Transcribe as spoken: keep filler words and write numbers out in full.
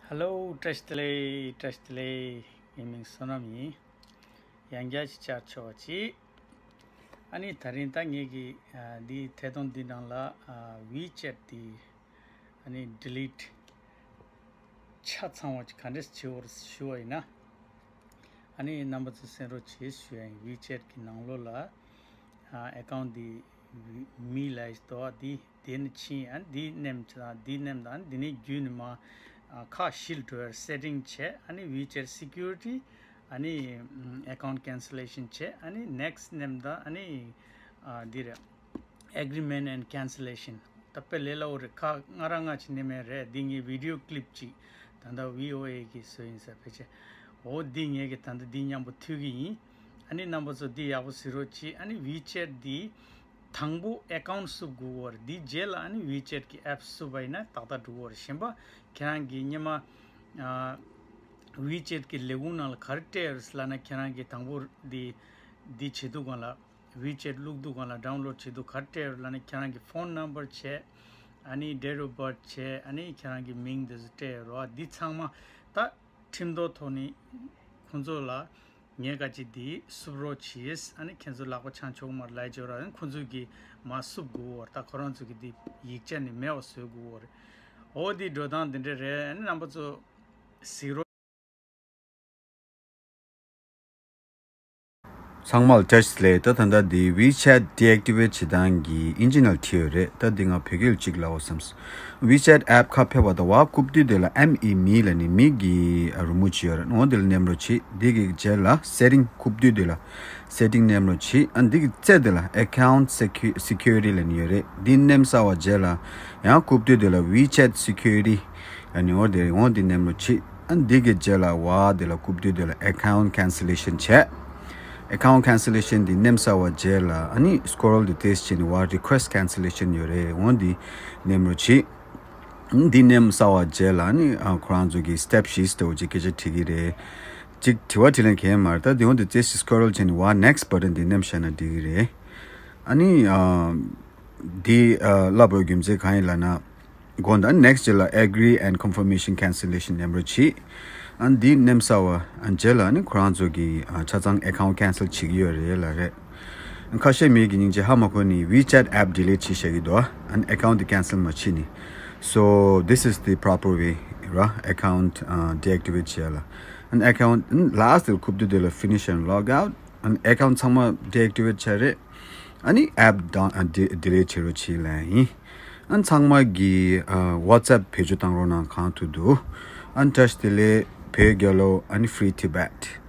ཧེ་ལོ། བཀྲ་ཤིས་བདེ་ལེགས། བཀྲ་ཤིས་བདེ་ལེགས། ངའི་མིང་བསོད་ནམས་ཡིན། ཡང་བསྐྱར་ཅིག་བཅར་ཆོག་པ་ཅིག་ཨ་ནི་ད་རིང་ད་ངེད་ཀྱི་ཨ་འདི་ཐད་གཏོང་འདི་ནང་ལ་ཨ་ཝི་ཅེཊ་འདི་ཨ་ནི་ཌི་ལིཊ་ཆ་ཚང་བ་ཅིག་ག་འདྲས་བྱེད་དགོས་རེད་ཞུ་བ་ཡིན་ན། ཨ་ནི་རྣམ་པ་ཚོ་གསན་རོགས་བྱེད་ཞུ་ཡ་ཡིན། ཝི་ཅེཊ་གི་ནང་ལོགས་ལ་ཨ་ཨེ་ཁའུན་ཊི་འདི་མི་ལ་ཡིས་དོ་འདི་དེ་ནས་ཕྱིན། ཨ་འདི་ནེམ་དང་འདི་ནེམ་དང་འདི་ནས་བརྒྱུད་ནས་མ་ཨ་ཁ་ཤིལ་འགྲོ་བའི་སེ་ཊིང་བྱས། ཨ་ནི་ཝི་ཅེཊ་སི་ཀུ་རི་ཊི། ཨ་ནི་ཨེ་ཁའུན་ཊི་ཁེན་སི་ལེ་ཤན་བྱས། ཨ་ནི་ནེག་སི་ཊི་ནེམ་དང་ཨ་ནི་ཨ་འདི་རེད། ཨེ་གི་རི་མེན་ཊི་ཨེན་ཌི་ཁེན་སི་ལེ་ཤན། ད་དཔེ་ལས་སླ་བོ་རེད། ཁ་ང་རང་ང་ཅིག་ནེམ་ཡ་རེད། འདི་ངའི་བི་ཌི་ཡོ་ཀི་ལིབ་ཅིག་ད་ལྟ་བི་ཨོ་ཨེ་གི་བཟོས་ཡིན་ས་ཕལ་ཆེར། འོ་འདི་ངས་ཀྱི་ད་ལྟ་འདི་མཉམ་པོ་མཐུད་ཀྱི་ཡིན། ཨ་ནི་རྣམ་པ་ཚོ་འདི་ཡག་པོ་གཟིགས་རོགས་གྱིས། ཨ་ནི་ཝི་ཅེཊ་འདི་དང་པོ་ཨེ་ཁའུན་ཊི་བཙུགས་དགོས་པ་རེད། འདི་རྗེས་ལ་ཨ་ནི་ཝི་ཅེཊ་གི་ཨེབ་བཙུགས་པ་ཡིན་ན་ཏག་ཏག་འགྲོ་གི་རེད། གཞན་པ་ཁྱེད་རང་གི་སྔོན་མ་ཨ་ཝི་ཅེཊ་གི་ལས་ཁུངས་ནང་ལ་ག་རེ་སྤྲད་ཡོད་རེད་ལབ་ན། ཁྱེད་རང་གི་དང་པོ་འདི་འདི་བྱེད་དུས་སྒང་ལ། ཝི་ཅེཊ་བླུག་དུས་སྒང་ལ་ཌའུན་ལོཌ་བྱེད་དུས་ག་རེ་སྤྲད་ཡོད་ལབ་ན། ཁྱེད་རང་གི་ཕོན་ནམ་བར་བྱས། ཨ་ནི་ཌེ་ཊི་ཨོཕ་བར་ཐི་བྱས། ཨ་ནི་ཁྱེད་རང་གི་མིང་འདི་ཚོ་སྤྲད་ཡོད་རེད་བ། འདི་ཚང་མ་ད་ཁྲིམས་ཐོག་ཐོག་ནས་ཁོང་ཚོ་ལ་ངས་ག་ཅིག་འདི་བསུབ་རོགས་གྱིས། ཨ་ནི་ཁྱེད་ཚོ་ལག་པ་འཆང་ཆོག་མ་རེད་ལབ་ཡོད་རེད། ཁོང་ཚོ་གིས་མར་བསུབ་དགོས་པ་རེད། ད་ཁོ་རང་ཚོ་གིས་འདི་ཡིག་ཆ་ནས་མེད་པ་བཟོ་དགོས་པ་རེད། འོ་འདི་འགྲོ་སྟངས་འདི་འདྲ་རེད། ཨ་ནི་རྣམ་པ་ཚོ་གཟིགས་རོགས། ཚང་མ་ལ་བཀྲ་ཤིས་བདེ་ལེགས། ད་ད་ལྟ་འདི་ཝི་ཅེཊ་ཌི་ཨེག་ཊི་ཝེཊ་བྱེད་སྟངས་ཀྱི་ཨིན་ཇི་ནང་ལ་བྲིས་ཡོད་རེད། ད་འདི་ང་བོད་སྐད་ལ་གཅིག་ལབ་དགོས་བསམས། ཝི་ཅེཊ་ཨེབ་ཁ་ཕེབས་པ་དང་བ་རྐུབ་བསྡུས་དེ་ལ་ཨེམ་ཨི་མི་ལབ་ནི་མི་གི་རི་མོ་ཅིག་ཡོད་རེད། འོ་འདི་ལ་ནེམ་རོགས་གྱིས། འདི་གི་རྗེས་ལ་སེ་ཊིང་། རྐུབ་བསྡུས་དེ་ལ་སེ་ཊིང་ནེམ་རོགས་གྱིས། ཨ་འདི་གི་རྩེ་དེ་ལ་ཨེ་ཁའུན་ཊི་སི་ཀུ་རི་ཊི་ལབ་ནི་ཡོད་རེད། འདི་ནེམ་ཚར་བ་རྗེས་ལ་ཡང་རྐུབ་བསྡུས་དེ་ལ་ཝི་ཅེཊ་སི་ཀུ་རི་ཊི་ལབ་ནི། འོ་འདི་འོ་འདི་ནེམ་རོགས་གྱིས། ཨ་འདི་གི་རྗེས་ལ་བ་འདི་ལ་རྐུབ་བསྡུས་དེ་ལ་ཨེ་ཁའུན་ཊི་ཁེན་སི་ལེ་ཤན་བྱས། ཨེ་ཁའུན་ཊི་ཁེན་སི་ལེ་ཤན་འདི་ནེམ་ཚར་བ་རྗེས་ལ་ཨ་ནི་སི་ཀོ་རོལ་འདི་ཏོག་ཙམ་བྱས་ནས་བ་རི་ཁུ་ཨེ་སི་ཊི་ཁེན་སི་ལེ་ཤན་ཡོད་རེད། འོ་འདི་ནེམ་རོགས་གྱིས། འདི་ནེམ་ཚར་བ་རྗེས་ལ་ཨ་ནི་ཨ་ཁོ་རང་ཚོ་གི་སི་ཊེབ་བཞི་ལྟ་བུ་ཅིག་སྐད་ཆ་དྲི་གི་རེད། ཅིག་དྲི་བ་དྲིས་ལན་གང་ཡང་མ་རེད། ད་འདི་འོ་འདི་ཏོག་ཙམ་སི་ཀོ་རོལ་བྱས་ནས་བ་ནེག་སི་ཊི་བ་ཊན་འདི་ནེམ་བཞག་ན་འགྲིག་གི་རེད། ཨ་ནི་ཨ་འདི་ཨ་ལབ་པའི་རྒྱུ་མཚན་གང་ཡིན་ལབ་ན། གོང་དང་ནེག་སི་ཊི་རྗེས་ལ་ཨེ་གི་རི་ཨེན་ཌི་ཁོན་ཕར་མེ་ཤན་ཁེན་སི་ལེ་ཤན་ནེམ་རོགས་གྱིས། ཨ་འདི་ནེམ་ཚར་བ་ཨ་རྗེས་ལ་ཨ་ནི་ཁོ་རང་ཚོ་གི་ཨ་ཆ་ཚང་ཨེ་ཁའུན་ཊི་ཁེན་སལ་བྱེད་ཀྱི་ཡོད་རེད་ལབ་རེད། ཁ་ཤས་མི་གི་སྙིང་རྗེ་ཧ་མ་གོ་ནི་ཝི་ཅེཊ་ཨེབ་ཌི་ལིཊ་བྱས་བཞག་གི་འདུག་ཨ་ནི་ཨེ་ཁའུན་ཊི་འདི་ཁེན་སལ་མ་བྱེད་ནི། So this is the proper way ར། ཨེ་ཁའུན་ཊི་ཨ་ཌི་ཨེག་ཊི་ཝེཊ་བྱས་ལ། ཨ་ནི་ཨེ་ཁའུན་ཊི་ལ་སི་ཊི་ལ་རྐུབ་བསྡུས་དེ་ལ་ཕི་ནིཤ་ཨེན་ཌི་ལོག་ཨའུཊ། ཨ་ནི་ཨེ་ཁའུན་ཊི་ཚང་མ་ཌི་ཨེག་ཊི་ཝེཊ་བྱས་རེད། ཨ་ནི་ཨེབ་དང་ཨ་ཌི་ཌི་ལིཊ་བྱེད་རོགས་བྱེད་ལབ་ཡིན། ཨ་ནི་ཚང་མ་གིས་ཨ་ཝ་ཊི་སི་ཨེབ་བེད་སྤྱོད་བཏང་རོགས་གནང་། གང་ཐུབ་ཐུབ། ཨ་ནི་བཀྲ་ཤིས་བདེ་ལེགས་བོད་རྒྱལ་ལོ། ཨ་ནི་Free Tibet།